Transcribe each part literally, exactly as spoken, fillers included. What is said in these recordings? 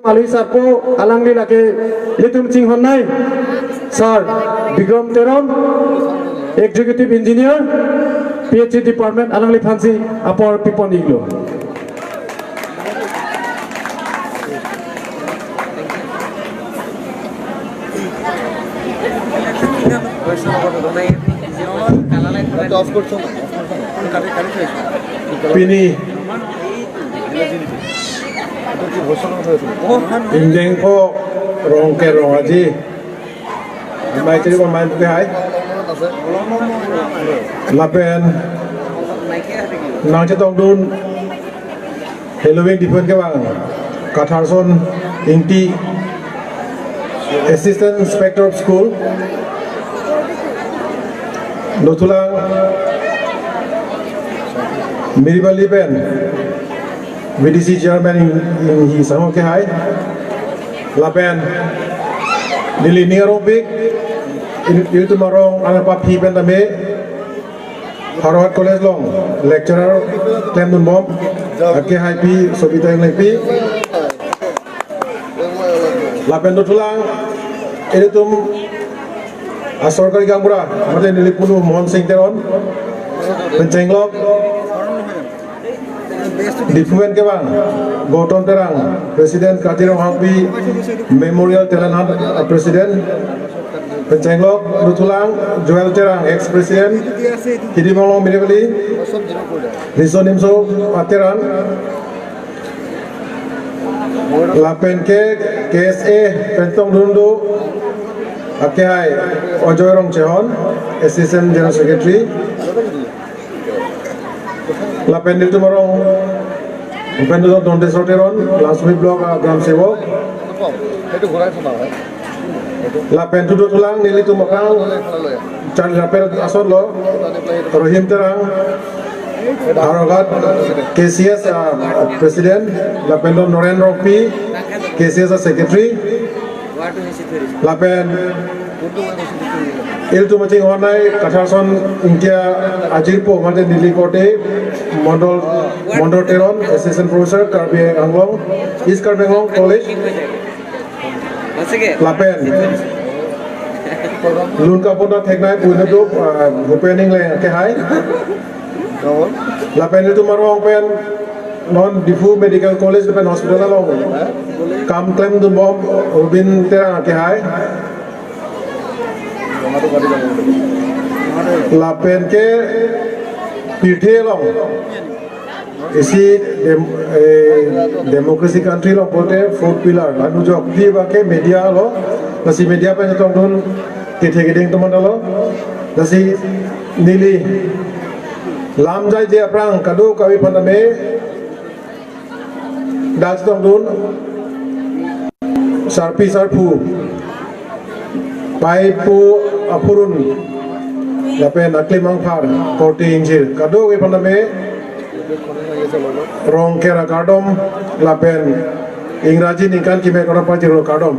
Alui Sarpo alangli lake ilitum chinghonnei Sir Bikram Teron, Executive Engineer, P H E Department, alangliphansi apor pipon-iklo. Pini ingdeng pho Rongker Rongaji, mai chiri ko mai buke hai. Lapen nangchetongdun Halloween different kevang Katharson Ingti, Assistant Inspector of School. Dothulang Miribali pen V D C Chairman in, in hi sango ke hai. Lapen neli ning arong pik, il, ilitum arong anapaphi pen tame Harvard College along lecturer klemdunbom, ake haipi Sobita Englengpi. Lapen dothulang ilitum asorkari gaonbura, mate neli punu Mohan Singh Teron, pen chenglok Diphu pen kevang Gautam Terang, President Kazirong Hangpi Memorial Talent Hunt, uh, President. Pen chenglok dothulang Joel Terang, ex President Hidimong Miribali, Riso Nimso Ateran. Lapen ke K S A pen tongdun do, ake hai Ajoy Rongchehon, Assistant General Secretary. Lapen nelitum arong pen do Dondeswar Teron, Langsumi Block agram sevok. Lapen tu dothulang nelitum aphrang charli lapen asor lo Rohim Terang, Howraghat K C S, ah, President, lapen do Noren Rongpi, K C S Secretary. Lapen ilitum chinghonnei Katharson Ingti ajirpo mate neli korte Mondol, Mondol Teron, Assistant Professor, Karbi Anglong, East Karbi Anglong College. Lapen lun kapon ta theknei puno do, ah, Bhupen Engleng ke hai. Lapen ilitum arong pen non Diphu Medical College pen hospital along kam klemdunbom Rubin Terang ke hai. Lapen ke pirthe along isi dem, eh, democracy country along pulote fourth pillar, la nujok phi abang ke media lo, lasi media pen chetongdun kethe keding atum anta lo, lasi neli lam jaije aphrang kadokave aphan tame dak chetongdun sarpi sarpo, paipo aphurun, lapen aklimang phar, korte ingjir, kadokave aphan tame Rongker akardom lapen Ingraji ningkan keme kora pajirlo kardom.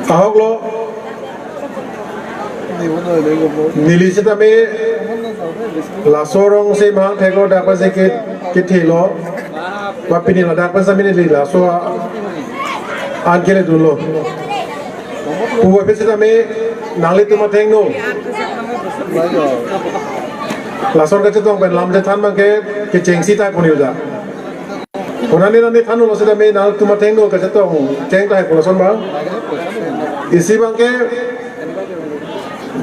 Ahok lo, neli sitame laso arong si mahang theklo, dak pensi ke, kethelo. Ba pini ladak pen sitame neli laso a, an keledunlo. Puvoiphit sitame nanglitum athengno lason kachetong pen lam chethan abang ke kechengsi tahai pon-iklo da. Konane nane thanlo sitame nangtum athengno kachetong cheng tahai pon lason abang. Isi abang ke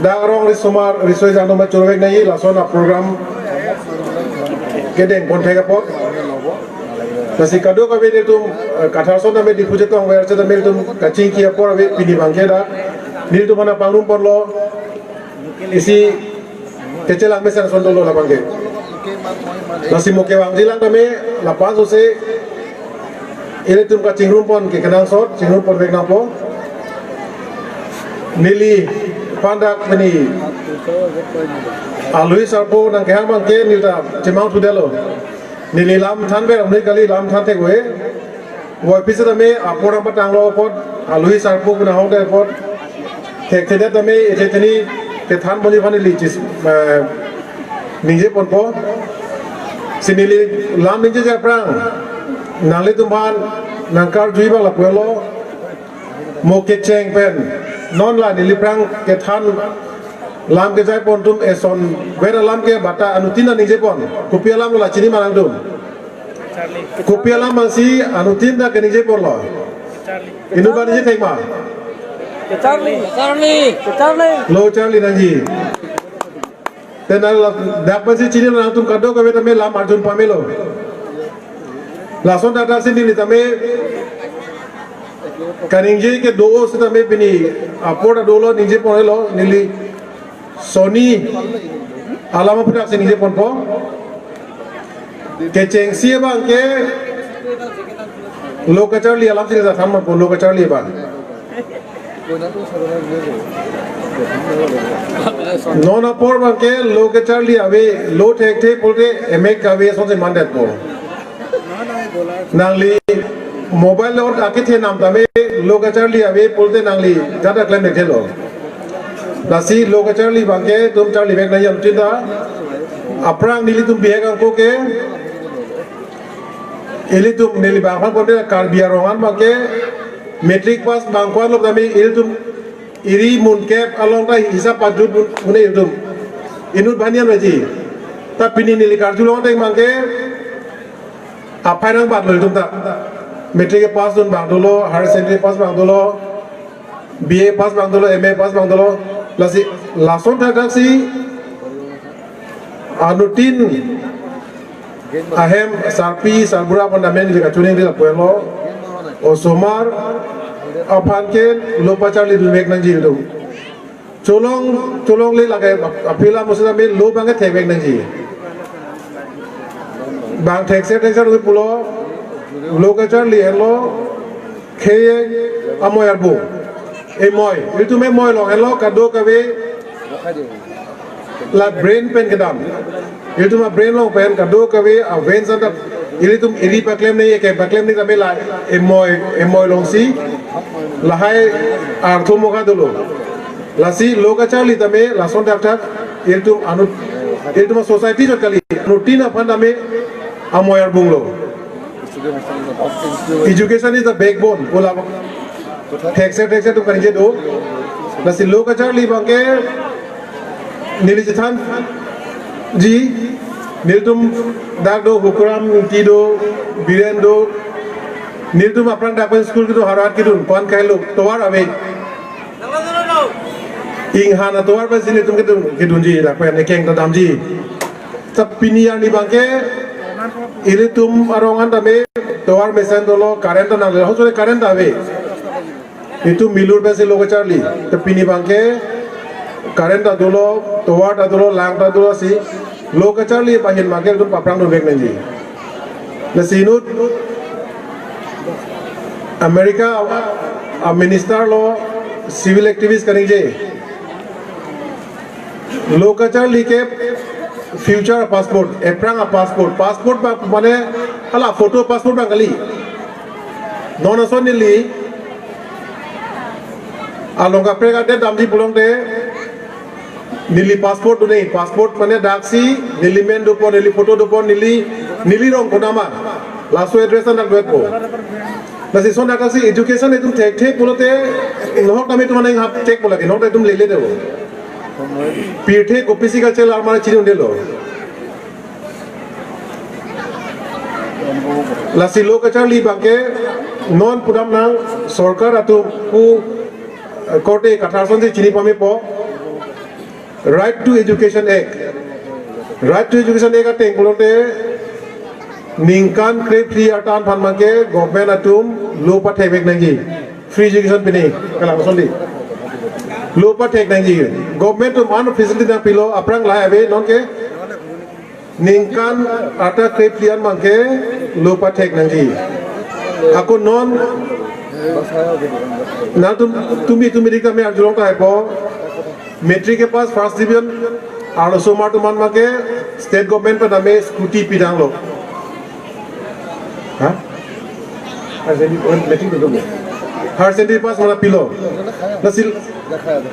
dak arong risomar risoi jangno ma chorvek nai lason aprogram kedeng pon thek apot. Lasi kadokave nelitum, eh, Katharson tame Diphu chetong ver sitame nelitum kachingki apor ave, pini abang ke dak nelitum aphan pangrum ponlo. Isi kechelang mesen ason dolo labang ke. Lasi mo kevangjilang tame lapu-an sose ilitum kachingrum pon ke kenangsot, chingrum ponvek nangpo. Neliphan dak pini alui sarpo nangkehang abang ke neli ta chemangthu detlo. Neli lam thanver amni kali, lam than thek ave. Puvoiphit sitame apor amatang lo apot, alui sarpo kuna hong de apot. Thekthedet tame ete teni kethan boni aphan neli chis, eh, ningje ponpo. Si neli lam ningjeje aphrang nanglitum aphan nangkarjui abang lapu-anlo. Mo kecheng pen non la neli aphrang kethan lam kejai pon atum eson ver alam ke bata anuttin ta ningjepon. Kopi alam lo la chini ma nangtum? Kopi alam abang si anuttin ta keningje ponlo? Inut abang ningje thek ma? Kacharli. Kacharli. Kacharli. Lo charli nangji. Te nang la dak abang si chinilo, nangtum kadokave tame lam arjun pamelo. Lason tata si neli tame kaningje ke do-o sitame pini apor ta dolo, ningje ponlo, neli soni alam aphuthak si ningje ponpo. Kechengsi abang ke lo kacharli alam si neli than ponpo, lo kacharli abang. Non apor abang ke lo kacharli ave, lo thekthe pulote emek kave asonsi mandetpo. Nangli mobile along akethe nam tame lo kacharli ave pulote nangli jada klem thekthelo. Lasi lo kacharli abang ke itum charli vek nangji anuttin ta. Aphrang nelitum bihek angko ke, ilitum neli bang aphan ponte Karbi arong an abang ke matric pass abang ko-an lo tame ilitum iri munkep along ta hisap pajut un-e ilitum. Inut banyan baji. Ta pini neli karjulong ateng abang ke aphai nangbatlo ilitum ta. Matric pass dun abang dolo, higher secondary pass abang dolo, B A pass abang dolo, M A pass abang dolo. Lasi lason thakthak si anuttin ahem sarpi sarbura aphan tame neli kachiningri lapu-anlo. Osomar aphan ke lo pacharli dun vek nangji ilitum. Cholong, cholongle lake aphi alam sitame lo abang ke thek vek nangji. Bang thekser thekser lo pulo, lo kacharli henlo khei amoi arbung. Emoi, ilitum emoi along henlo kadokave la brain pen kedam. Ilitum abrain along pen kadokave a-veins an ta ilitum iri paklem nangji, ekeng paklem nangji tame la emoi, emoi alongsi lahai artho mokha dolo. Lasi lo kacharli tame lason thakthak ilitum anut, ilitum society chot kali, anuttin aphan tame amoi arbung lo. Education is the backbone pu la thekser thekser atum kaningje do. Lasi lo kacharli abang ke neli chethanji, nelitum dak do, Hukuram Ingti do, Biren do, nelitum aphrang dak pen school kedun, Horhat kedun, ko-an kailo, tovar ave. Inghan atovar pensi nelitum kedun, kedunji, dak pen ekeng ta damji. Ta pini arni abang ke ilitum arong an tame tovar mesen dolo, current ta nanglo, hosore current ta ave. Itum milur pensi lo kacharli. Ta pini abang ke current ta dolo, tovar ta dolo, lang ta dolo, si lo kacharli ahin abang ke itum paphrang dun vek nangji. Lasi inut America a-minister lo, civil activist kaningje. Lo kacharli ke future passport, aphrang a-passport. Passport abang mane hala photo passport abang kali. Non ason neli along kaprek adet damji pulote neli passport do-an, passport mane daksi, neli men dopon, neli photo dopon, neli, neli rong konat ma, laso address an dak duetpo. Lasi lason thakthaksi education itum thekthe pulote, nohok tame itum mane hap thekpo lagi, nohok ta itum lele do. Pirthe kopisi kachelar mane chini un-edetlo. Lasi lo kacharli abang ke non pudam nang sorkar atum pu, eh, korte kathar asonsi chini pamepo. Right to Education Act. Right to Education Act ateng pulote ningkan krephli atan aphan abang ke government atum lo pathek vek nangji. Free education pine, kalang ason di. Lo pathek nangji. Government atum ano facility nangpilo, aphrang lahai ave, non ke ningkan arta krephli an abang ke lo pathek nangji. Ako non nangtum tumi tumidik tame arjulong tahai po. Matric ke pass first division arloso osomar atum an abang ke state government pen tame scooty pidanglo. Ha? Higher secondary, oh, matric dolo. Higher secondary pass mane pilo. Lasi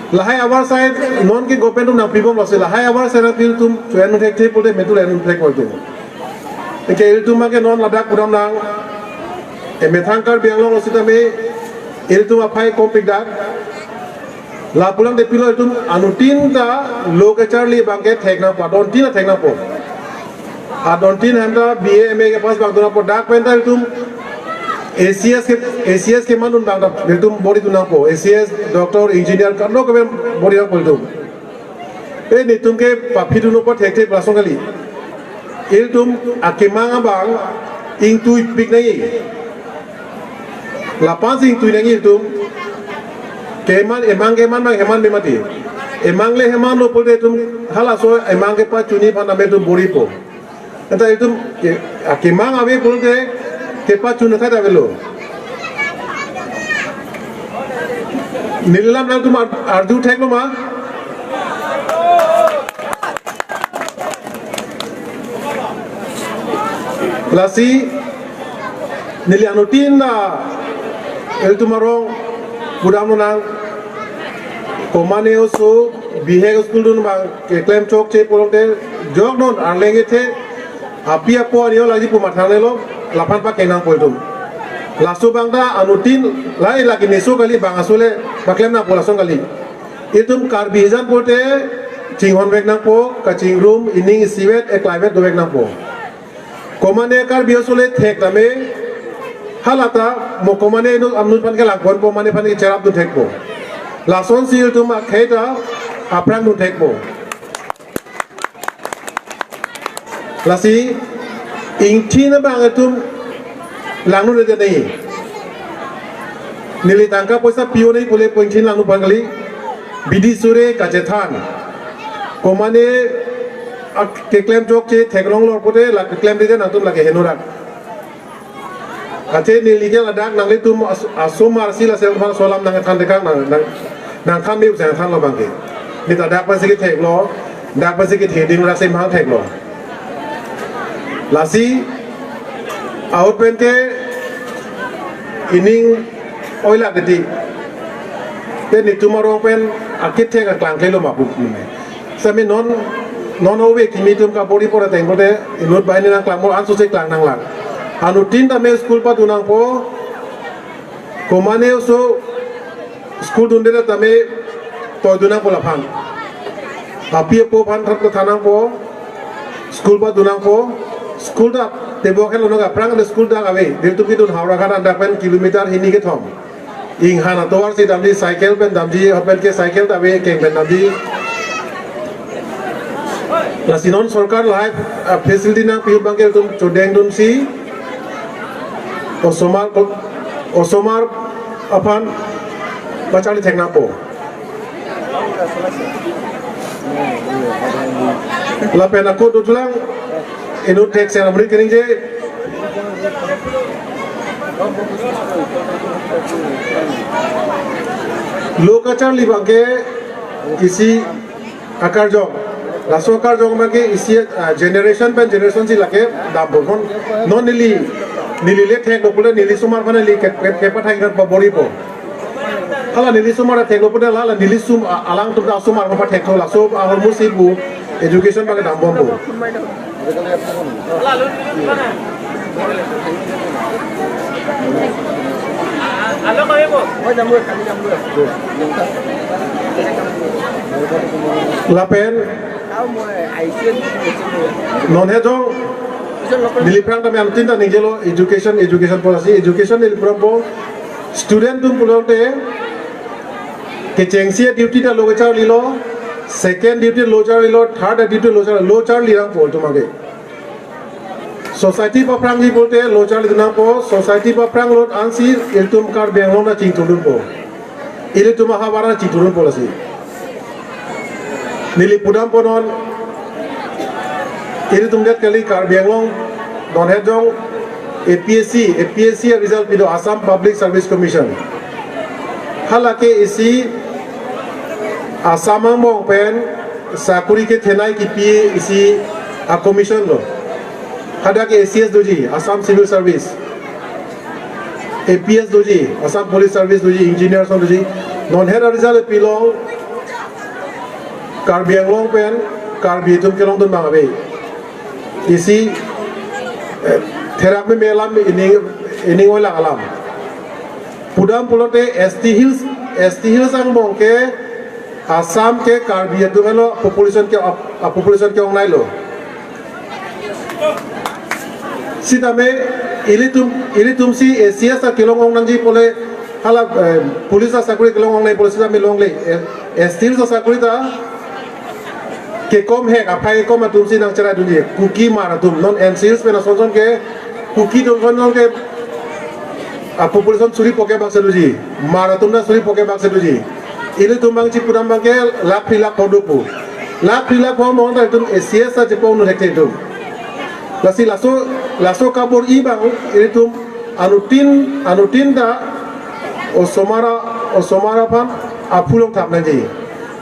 lahai avarsai non ke government atum nangpibomlo, si lahai avarsai nangpi atum, tu en thek thek pulote metu en thek pulote. Anke ilitum abangke non ladak pudam nang. Emethang Karbi Anglong lo sitame ilitum aphai kompik dak. Lapu alangte pilo, ilitum anuttin ta lo kacharli abangke thek nangpo, adontin ta thek nangpo. Adontin hem ta B A, M A kepass abang do nangpo, dak pen ta ilitum A C S ke, A C S keman dun abang ta ilitum bor-i dun nangpo. A C S, doctor, engineer, kalo kemen bor-i nangpo ilitum. E netum ke paphi dun nangpo thekthe lason kali. Ilitum akemang abang ingtuipik nangji. Lapu-an si ingtui nangji ilitum. Keman, emang keman abang heman me mati. Emang le heman lo pulote ilitum halaso emang kepachunji aphan tame ilitum bor-ipo. Anta ilitum ke, akemang ave pulote kepachun athai ta avelo. Neli alam nangtum ar-, arju theklo ma? Lasi neli anuttin ta ilitum arong pudam lonang. Komane oso bihek school dun abang keklem chokche pulote jok non arleng ethe api apo ani-o lagi pu matha nelo, laphan pakeng nangpo ilitum. Laso abang ta anuttin lahai lagi neso kali, bang aso le paklem nangpo lason kali. Ilitum Karbi hijan pulote chinghon vek nangpo, kachingrum, ining isivet, eklaivet dovek nangpo. Komane Karbi aso le thek tame, hala ta mo komane inut anut aphan kelangponpo, mane aphan kecherap dun thekpo. Lasonsi ilitum akhei ta aphrang dun thekpo. Lasi ingthin abang ilitum langdunde nangji. Neli tangka poisa pi-o nangji pulote ingthin langdun abang kali. Bidi sore kachethan. Komane ak-, keklem chokche theklong lor pulote la keklemde nangtum lake henorak. Athe neli ke ladak nanglitum as-, asomar si la sel mal solam nangthan dekang nang, nang, nangthan me usen thanlo abangke. Neli ta dak pensi ketheklo, dak pensi ketheding rak semhang theklo. Lasi ahut pen ke ining oilak titi. Te netum arong pen akithek aklang klelo ma pu. Sami non, non ove kimi atum kabor-i pora teng pulote inut banghini nangklang mo anso si klang nanglang. Anuttin tame school padun nangpo, komane oso school dunde tame toi dun nangpo laphan. Api apo aphan than than nangpo, school padun nangpo, school ta tebok helo nang aphrang de school ta ave, nelitum kedun Howraghat an dak pen kilometer hini kethom. Inghan atovar si damji, cycle pen damji, hapen ke cycle ta ave, keng pen damji. Lasi non sorkar lahai, ah, facility nangpi ahut abangke ilitum chodeng dunsi osomar, osomar aphan pacharli thek nangpo. Lapen ako dothulang inut thek Senamoni keningje. Lo kacharli abangke isi akarjong. Laso akarjong abangke isi, ah, generation pen generation si lake dampo. Non, non neli, neli le theklo pulote neli somar aphan neli ke, ke, kepathai kan pabor-ipo. Hala neli somar theklo pulote hala neli som, a-, alangtum ta somar aphan pathekthok, laso ahormu si pu education abangke dambompo. Lapen non he jong neli aphrang tame anuttin ta ningjelo, education, education policy, education neli pura po student atum pulote kechengsi duty ta lo kacharlilo, second duty lo charlilo, third duty lo charli, lo charli nangpo ilitum abangke. Society paphrangji pulote lo charli nangpo, society paphranglo ansi ilitum Karbi Anglong ta chingthurdunpo. Ilitum ahavar ta chingthurdunpo lasi. Neli pudampo non, ilitum det kali Karbi Anglong, non he jong A P S C, A P S C a-result pido, Assam Public Service Commission. Halake isi Assam angbong pen sakuri kethenei kipi isi a-commission lo. Hadak ke A C S doji, Assam Civil Service. A P S doji, Assam Police Service doji, engineer ason doji. Non he a-result pilong Karbi Anglong pen Karbi atum kelongdun abang ave. Isi Therak meme alam ining, ining oilak alam. Pudam pulote S T Hills, S T Hills angbong ke Assam ke Karbi atum helo population ke ap-, a population ke-ongnailo. Sitame ilitum, ilitum si A C S ta kelong-ong nangji pule hala, eh, police asakori kelong-ongnai pule sitame longle. Eh, S T Hills asakori ta kekom hek, aphai kekom atum si nangcheraidunji. Kuki Hmar atum, non N C Hills pen asonson ke, Kuki atum sonson ke, a population suri phongo bak si doji. Hmar atum ta suri phongo bak si doji. Ilitum abang chipudam abang ke lakh phli lakh pho do pu. Lakh phli lakh pho angbong ta itum A C S ta chepongno thekthe itum. Lasi laso, laso kabor-i abang ilitum anuttin, anuttin ta osomar a, osomar aphan aphu longthap nangji.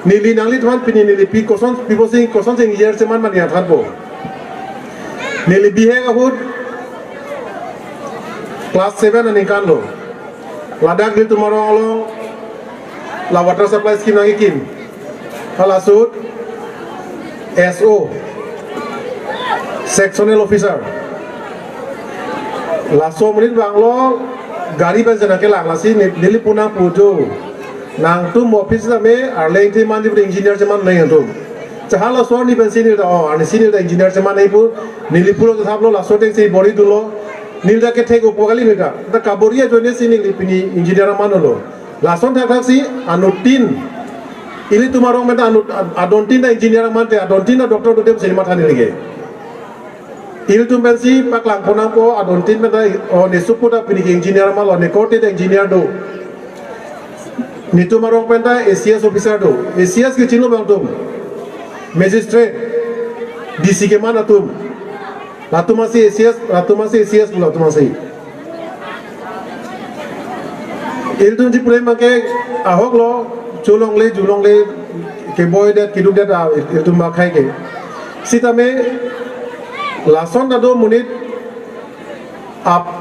Neli nangliphan pini neli pi koson, pi posing koson sing yer seman mani athanpo. Neli bihek ahut class seven aningkan lo. Ladak ilitum arong along la water supply scheme nangkekim. Halasut S O, sectional officer. Laso amonit abang lo gari pen si nangkelang, lasi ne-, neli punang pujo. Nangtum office tame arleng te manji pu engineer cheman nangtum. Chahal laso arni pensi neli ta, oh, arnisi neli ta engineer cheman nangji pu, neli pulo thaplo laso ateng si bor-i dunlo. Neli ta kethek upo kali neli ta. Ta kabor-i ajoine si neli pini engineer aman lo. Lason thakthak si anuttin. Ilitum arong pen ta anut-, adontin ta engineer aman te, adontin ta doctor do dem si matha neli ke. Ilitum pensi paklang ponnangpo, adontin pen ta, oh, ne supu ta pini ke engineer aman lo, ne korte ta engineer do. Netum arong pen ta A C S officer do. A C S ke chinilo abang atum. Magistrate, D C keman atum. Latum asi A C S, latum asi A C S, latum asi. Ilitum chipule abang ke ahok lo, cholongle, julongle, keboi det, keduk det, ah, ilitum akhei ke. Sitame lason ta do amonit ap-,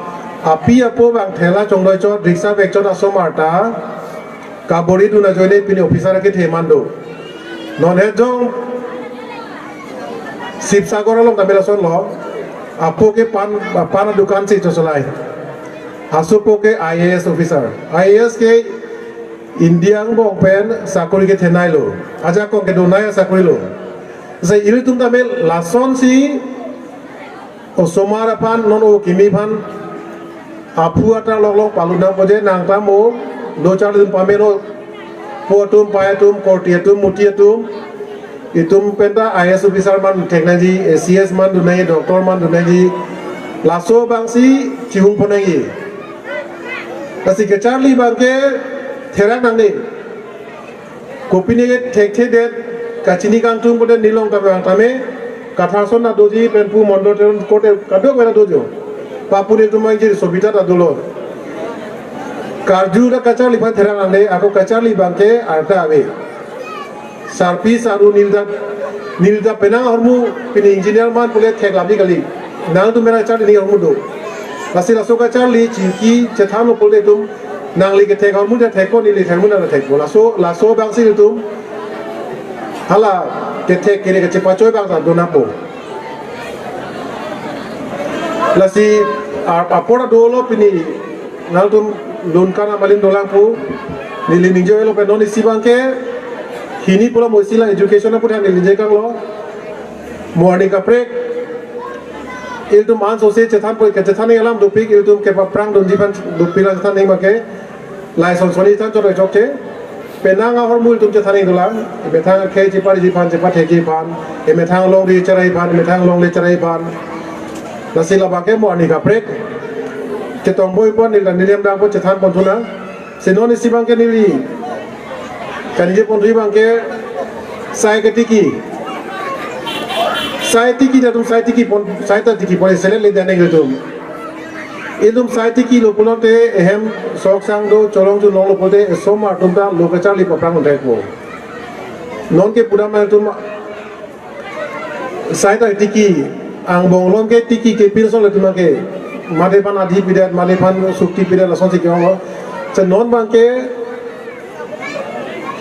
api apo abang thela chongdoi chot, rickshaw bek chot asomar ta kabor-i dun ajoine pini officer akethe aman do. Non het jong Sibsagar along tame lason lo, apo ke pan, pan adukan si chocholai. Asopo ke I A S officer. I A S ke India angbong pen sakori kethenei lo. Ajakong kedonei asakori lo. Lasi ilitum tame lasonsi osomar aphan, non okimi aphan aphu atar loklong palun nangpo je, nang ta mo do charli dun pamelo, po atum, pai atum, korte atum, muti atum, itum pen ta I A S officer man thek nangji, A C S man dun nangji, doctor man dun nangji, laso abang si chihung pon nangji. Lasi kacharli abang ke therak nangne. Kopine ke thekthe det, kachini kangtung pute nelong tame tame, Katharson ta doji, pen pu Mondol Teron korte kadokave ta dojo. Papu netum mangjir Sobita ta dolo. Karju ta kacharli aphan therak nangne, ako kacharli abang ke arta ave. Sarpi saru neli ta, neli ta penang ahormu pini engineer man pule theklap ji kali. Nangtum penang charli ni ahormu do. Lasi laso kacharli chingki chethanlo pule itum nangli kethek ahormu ta thekpo, neli thek ahormu ta thekpo. Laso, laso abang si itum hala kethek kere kachepachoi abang ta do nangpo. Lasi a-, apor ta dolo pini nangtum lun kan amalin dolang pu. Neli ningje lo pen non isi abang ke hini pulo mo isi la education aphuthak neli ningje kanglo. Mo arni kaprek ilitum an sose chethan poi, kechethan alam dopik, ilitum kepaphrang dunji aphan dopik la chethan abang ke. Lason soni than chot chokche. Penang ahormu ilitum chethan dolang. Methang akhei chepariji aphan, chepathekji aphan, methang longri cherai aphan, methang longle cherai aphan. Lasi labang ke mo arni kaprek chetong boi pon neli, neli hem dang pon chethan pon thu nang. Si non isi abang ke neli kaningje pon thu abang ke sai ketiki. Sai tiki, latum sai tiki pon, sai ta tiki pon, selek le dane ilitum. Ilitum sai tikilo pulote ehem sok sang do, cholong chulong lo pulote osomar atum ta lo kacharli paphrang un thekpo. Non ke pudam ilitum sai ta tiki, angbong along ke tiki kepil song ilitum ke. Mate aphan adhi pidet, mate aphan sukti pidet, lasonsi ke-ong lo. Si non abang ke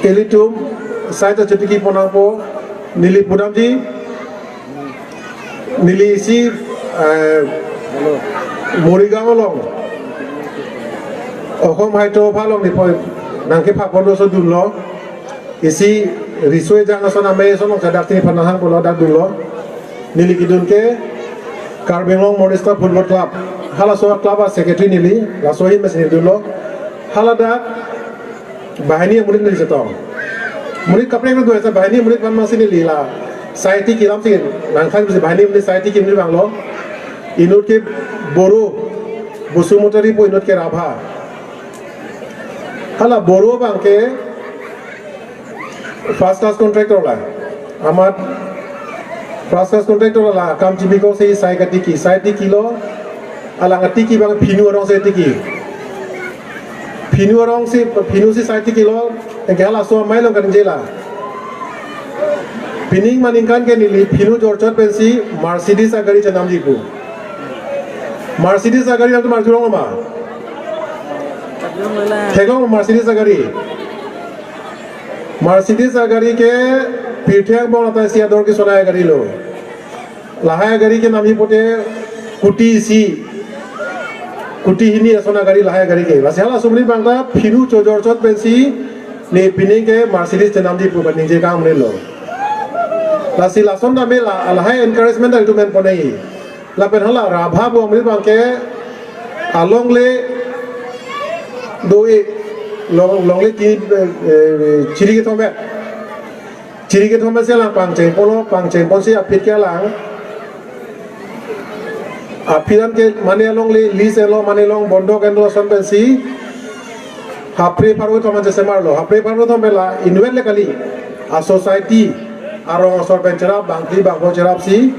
ilitum sai ta chetiki pon nangpo, neli pudamji, neli isi, eh, Morigaon along, Okhom Haitho aphan along nipoi nangkephapon do ason dunlo. Isi riso ejang ason amei ason along sadak ti phan nahang pulo dak dunlo. Neli kedun ke Karbi Anglong Morning Star Football Club. Halaso club a-secretary neli, laso ahin mesen dunlo. Hala dak banghini amonit neli chetong. Monit kaprek do esa banghini amonit aphan masi neli la sai tiki lam si nangthan si banghini amonit sai tiki amonit vanglo. Inut ke Boro, Basumatary pu inut ke Rabha. Hala Boro abang ke first class contractor la. Amat first class contractor la kam chibikok si sai katiki, sai tikilo. Alang atiki abang phinu arong si tiki. Phinu arong si, phinu si sai tikilo, anke halaso amei along kaningje la. Pining ma ningkan ke neli phinu jorchot pensi Mercedes agari chenamji pu. Mercedes agari nangtum arjulong ma? Theklong Mercedes agari. Mercedes agari ke pirthe angbong atai si ador kesonai agari lo. Lahai agari ke namji pute kuti isi, kuti hini ason agari lahai agari ke. Lasi halaso amonit abang ta phinu chojorchot pensi ne pining ke Mercedes chenamji pu kaningje kang amonit lo. Lasi lason tame la lahai encouragement ta itum enpon nangji. Lapen hala Rabha pu amonit abang ke alongle do-e, long, longle ti, eh, eh, chiri kethom e. Chiri kethom si alang pangcheng ponlo, pangcheng ponsi aphi ke alang. Aphi an ke mane alongle lease enlo, mane along bondok enlo ason pensi hapre pharo kethom an chesemarlo. Hapre pharo kethom pen la inutvet le kali. A-society arong asor pen cherap, bangphli bangpho cherapsi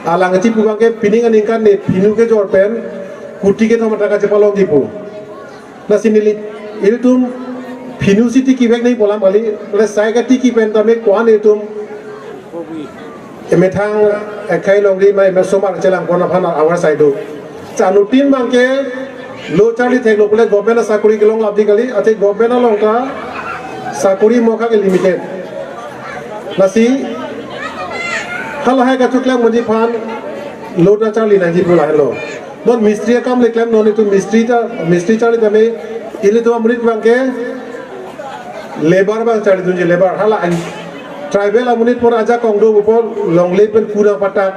alang chipu abang ke pining aningkan ne phinu kejor pen kuti kethom ataka chepalongji pu. Lasi neli ilitum phinu si tikivek nangji pu alam kali, le sai katiki pen tame ko-an ilitum emethang ekhei longri ma emesomar chelangpon aphan ahavar sai do. Anuttin abang ke lo charli theklo pule government asakori kelong lapji kali, ate government along ta sakori mokha ke limited. Lasi halahai kachoklem monji aphan lo ta charli nangji pu lahelo. Non mistri akam le klem non itum mistri ta, mistri charli tame ilitum amonit abang ke labour abang charlidunji, labour. Hala an tribal amonit apor ajakong do apor longle pen kuna patak,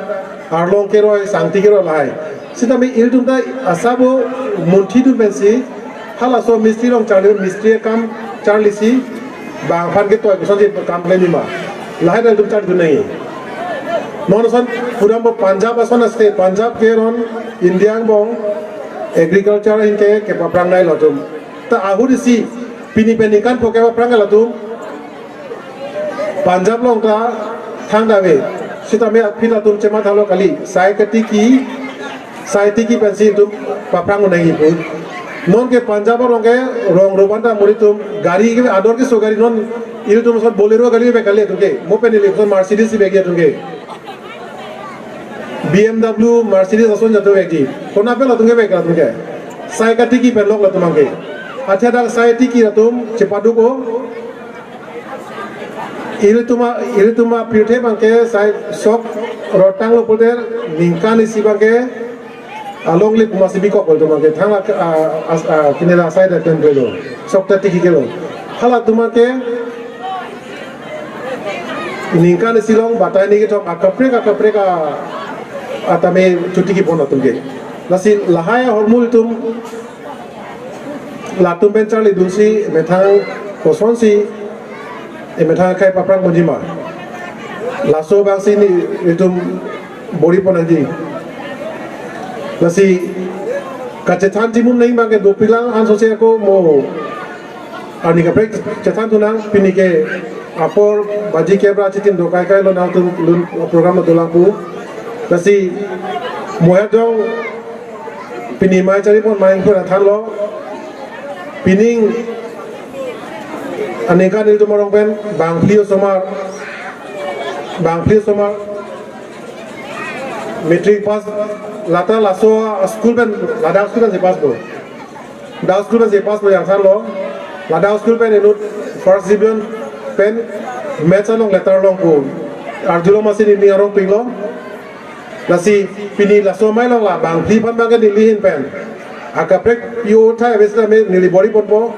arlong keroi, sangti keroi lahai. Sitame ilitum ta asabo munthi dun pensi halaso mistri along charli, mistri akam charlisi bang aphan ketoi kosonsi kam klemji ma, lahai ta ilitum charlidun nangji. Non ason pudampo Punjab ason a-state, Punjab ke non India angbong agriculture ahin ke kepaphrang nanglo atum. Ta ahut isi pini pen ningkan pho kepaphrang nanglo atum. Punjab along ta thangta ave. Sitame aphi latum chemathalo kali. Sai katiki, sai tiki pensi itum paphrang un nangji pu. Non ke Punjab along ke rong roban ta muri atum gari ke ador keso gari non ilitum ason Bolero gari vek kali atum ke. Mo pen ilitum Mercedes vekji atum ke. B M W, Mercedes ason jatu vekji. Konat pen latum ke vek latum ke. Sai katiki pen lok latum abang ke. Athia dak sai tiki latum chepaduk-o. Ilitum a, ilitum apirthe abang ke sai sok rotanglo pulote ningkan isi abang ke alongle pu masi bikoklo atum abang ke. Thang a, a, a, a, kinera sai da pen lo. Sok ta tiki kelo. Halatum abang ke ningkan isi along batai ni kethom akaprek akaprek a, atame chotiki pon atum ke. Lasi lahai ahormu ilitum latum pen charlidunsi emethang kosonsi emethang akhei paphrang ponji ma, laso abang si nelitum bor-i pon nangji. Lasi kachethan chimum nangji abang ke dopiklang, ansose ako mo arni kaprek chethan thu nang, pini ke apor baji kep ra chitin do kaikai lo nangtum lun program lo dolang pu. Lasi mo hedong pini mei chari pon mei pura thanlo. Pining aningkan ilitum arong pen bangphli osomar, bangphli osomar matric pass, lata laso school pen, ladak school pensi pass do. Dak school pensi pass do, yang thanlo. Ladak school pen inut first division pen maths along letter long pu. Arjulo masi neli arong pinglo. Lasi pini laso amei along la bangphli aphan abangke neli ahin pen akaprek yo thai ave sitame neli bor-i ponpo,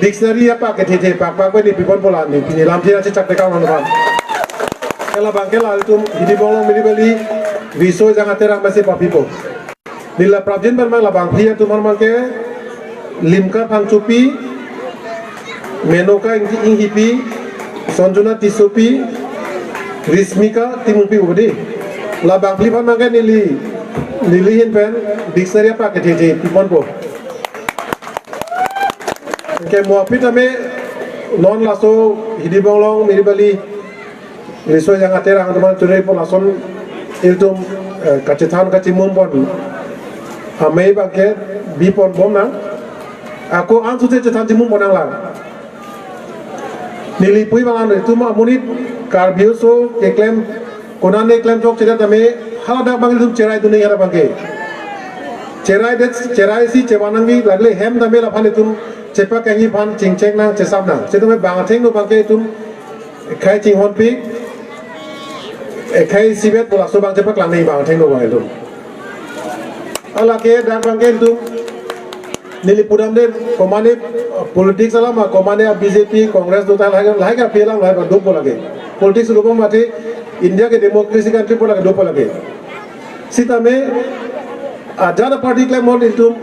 dictionary apak kethe the pakpak pen neli pi ponpo, la neli pini lamthe nangchechak tekang non aphan. Ke labangke la itum Hidibonglong Miribali Riso Ejang Aterang masi papipo. Neli la prapjin pen abang la bangphli atum aphan abangke Limka Phangchopi, Menoka Ing-, Inghipi, Sonjuna Tissopi, Rismika Timungpi pu di. La bangphli aphan abangke neli, neli ahin pen dictionary apak kethe the pi ponpo. Anke mo aphi tame non laso Hidibonglong Miribali Riso Ejang Aterang atum aphan chunri pon lason ilitum, eh, kachethan kachimum pon amei abangke bi ponbom nang. Ako ansose chethan chimum pon nang lang. Neli pu abang an itum amonit Karbi aso keklem konane klem chokche det tame haladak abang itum cherai dun nangji, haladak abangke cherai det, cherai si chevan nangji, lagle hem tame laphan itum chepakengji aphan chingcheng nang, chesam nang. Sitame bang athengno abangke itum ekhai chinghonpik, ekhai isivet pu laso abang chepaklang nangji bang athengno abang itum. Hala ke dak abangke itum neli pudamde komane, uh, politics alam, uh, komane, uh, B J P, Congress do ta lahai, lahai ke aphi alam lahai ke dopo lake. Politics do abang mati India ke democracy country pu lake dopo lake. Sitame, uh, ajat a-party klem ahut itum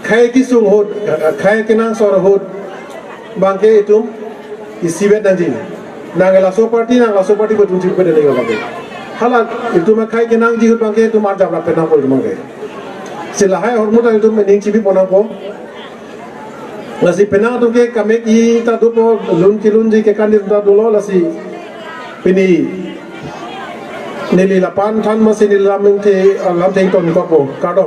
khei kesung ahut, uh, khei kenangsot ahut abangke itum isivet nangji. Nang laso party, nang laso party pu itum chipi det nangji abangke. Hala itum akhei kenangji ahut abangke itum arjap rap pen nangpo itum abangke. Si lahai ahormu ta itum ning chipi pon nangpo. Lasi penang atum ke kamek-i ta dopo, lun kelunji kekan-i ta dolo, lasi pini neli lapu-an than masi neli lam ingthe, lamthe ingtonkokpo, kardom.